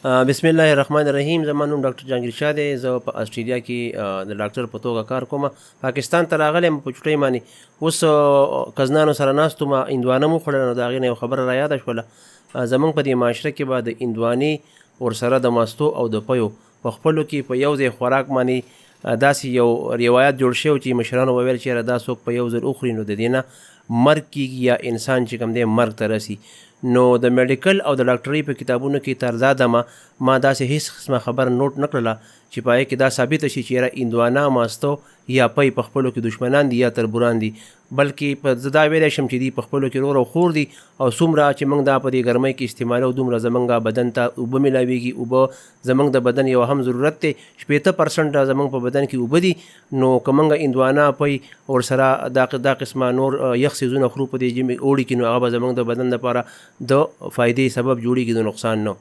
بسم الله الرحمن الرحیم. زما نوم ډاکټر جهانګیر شاه دی. زه په استرالیا کې د ډاکټر په توګه کار کوم. پاکستان ته راغلی یم په چوټۍ باندې. اوس کزنانو سره ناست وم، هندوانه مو وخوړله، نو د هغې نه یوه خبره را یاده شوله. زمونږ په دې معاشره کې به د هندوانې ورسره د مستو او د پیو په خپلو کې په یو ځای خوراک باندې داسې یو روایت جوړ شوی چې مشرانو به ویل چې یاره دا څوک په یو ځل وخوري نو د دې نه مرګ کیږي یا انسان چې کوم دی مرګ ته رسي. نو د میډیکل او د ډاکټرۍ په کتابونو کې تر دا دمه ما داسې هیڅ قسمه خبره نوټ نه کړله چې په هغې کې دا ثابته شي چې یاره هندوانه، ماسته یا پی په خپلو کې دښمنان دي یا تربوران دي، بلکې په زه دا ویلی شم چې دوی په خپلو کې ورور او خور دي. او څومره چې موږ دا په دې ګرمۍ کې استعمالوو دومره زموږ بدن ته اوبه میلاویږي. اوبه زموږ د بدن یو اهم ضرورت دی. 60% زموږ په بدن کې اوبه دي. نو که موږ هندوانه، پی ورسره دا قسمه نور یخ څیزونه خورو په دې ژمي اوړي کې، نو هغه به زموږ د بدن لپاره د فایدې سبب جوړیږي، د نقصان نه.